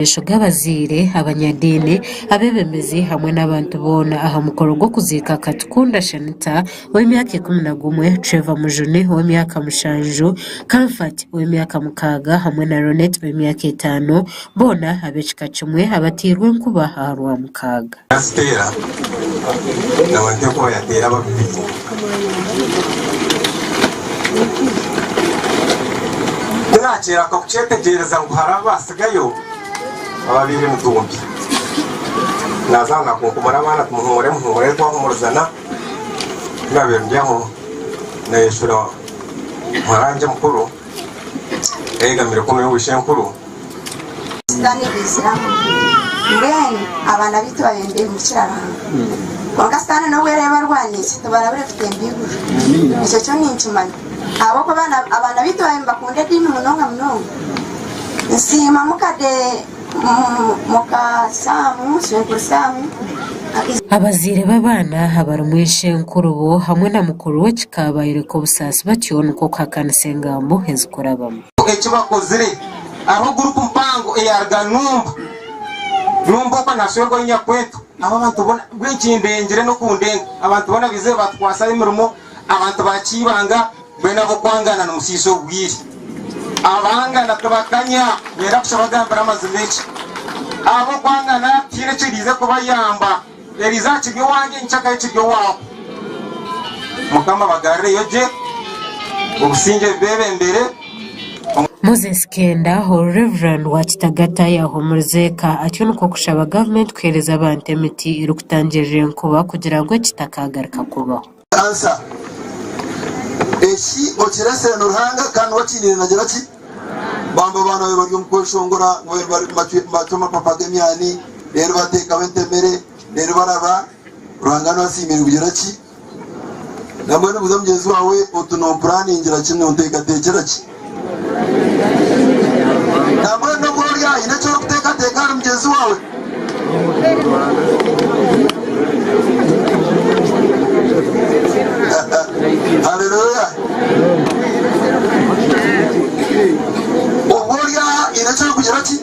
Maisho g'abazaire, abanyadiini, abeebembezi hamwe n'abantu boona aha mukoro gw'okuziika Katukunda Shanita ow'emyaka 11, Trevor Mujuni ow'emyaka mushanju, Comfort ow'emyaka mukaaga hamwe na Ronette ow'emyaka etaano boona ab'ekika kimwe abateirwe enkuba aha Rwamukaaga. Yaziteera nawe nk'enkuba yateera ababibaine. Ku naakyera akakukyetegyereza ngu hariho abaatsigayo ababaire emitumbi. Naaza aho naakunkumura abaana ati muhuumure muhuumure twahumurizana. Ku naabaire ndi aho naayeshura muhara wangye mukuru ayegamire kunu y'oweishenkuru. Sitaane ebaiziramu. Mbwenu abaana baitu babaire nibemukira Ruhanga. Kwonka Sitaane n'obu eraabe ebarwaniise, tibarabure kutemba eiguru. Ekyo kyo ninkimanya. Ahabw'okuba abaana baitu babaire nibakunda ediini munonga munonga. Nsiima mukade muka Saamu, Swenkuru Saamu. Abazaire b'abaana abarimu ishenkurubo hamwe na mukuru w'ekika bayoreka obusaasi batyo nikwo kuhakanisa engambo ezikurabamu. Eki bakozire hariho gurupu mpango eyaruga Numba. Numba okwo nashwerwayo nyakwetwa. Abo abantu boona mbwenu kindengire n'okundenga. Abantu boona baizire batukwasayo emirimo, abantu ba Kiibanga mbwenu ab'okwangana nimushiisha obwire. Abangana tibakanya, niinyenda kushaba gambira amazima eki. Ab'okwangana tihaine ekiriize kubayamba. Eriizooba kiri owange, nkyakayo kiri owaawe. Mukama abagarureyo gye, obusingye bubeebembere. Moses Kenda, oru Rev. Wa Kitagata yaahumuriza eka atyo nikwo kushaba gavumenti kuheereza abantu emiti erikutangirira enkuba kugira ngu eki kitakaagaruka kubaho. Answer, Eki okiresire ni Ruhanga kandi niwe akiiniire nagira ki? Bamba abaana bawe bari omu kweshongora ngu nibacwa amapapa g'emyani reero bateekaho entemere reero baraba Ruhanga niwe asiimire kugira ki? Nambwenu buuza mugyenzi waawe oti nompuraningira ki nonteekateekyera ki? Nambwenu n'obu ori aha haine eki orikuteekateeka ahari mugyenzi waawe? Haleluya! Obu ori aha haine eki orikugira ki?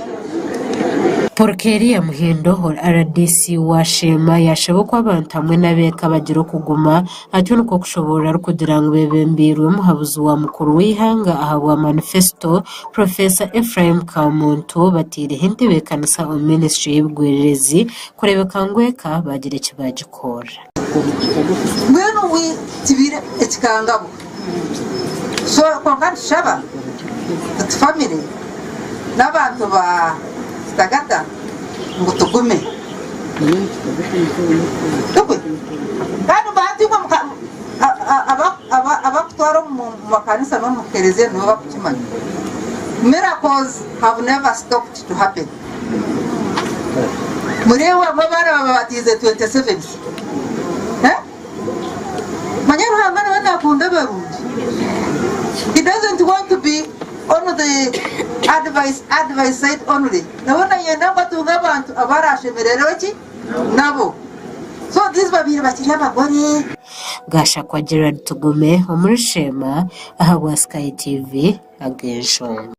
Purkeria Muhindo ori rdc wa Sheema yaashaba oku abantu hamwe n'abeeka bagira okuguma Atyo nikwo kushoboorora arikugira ngu beebembeirwe omuhabuzi wa mukuru w'eihanga ahabwa manifesito, Professor Ephraim Kamuntu bataireho entebeekanisa omu minisiture y'ebigwererezi kureebeka ngu eka baagira eki baagikora. Mbwenu we kibaire ekikangabwa so kwonka nitushaba nti family n'abantu ba Kitagata ngu tugume. Tugwe. Kandi bantu imwe abakutwara omu makanisa n'omu kereziya nibo bakukimanya. Miracles have never stopped to happen. Mureebe abamwe abaana bababatiize 27. Eh? Manya Ruhanga nawe nakunda abarungi. He doesn't want to be on the advice advice side only. Nawe nayenda ngu atunge abantu abu arashemererwe ki nabo. So these babaire bakiri abagore. Gashakwa Gerald Tugume omuri Sheema ahabwa Sky TV ag'enshonga.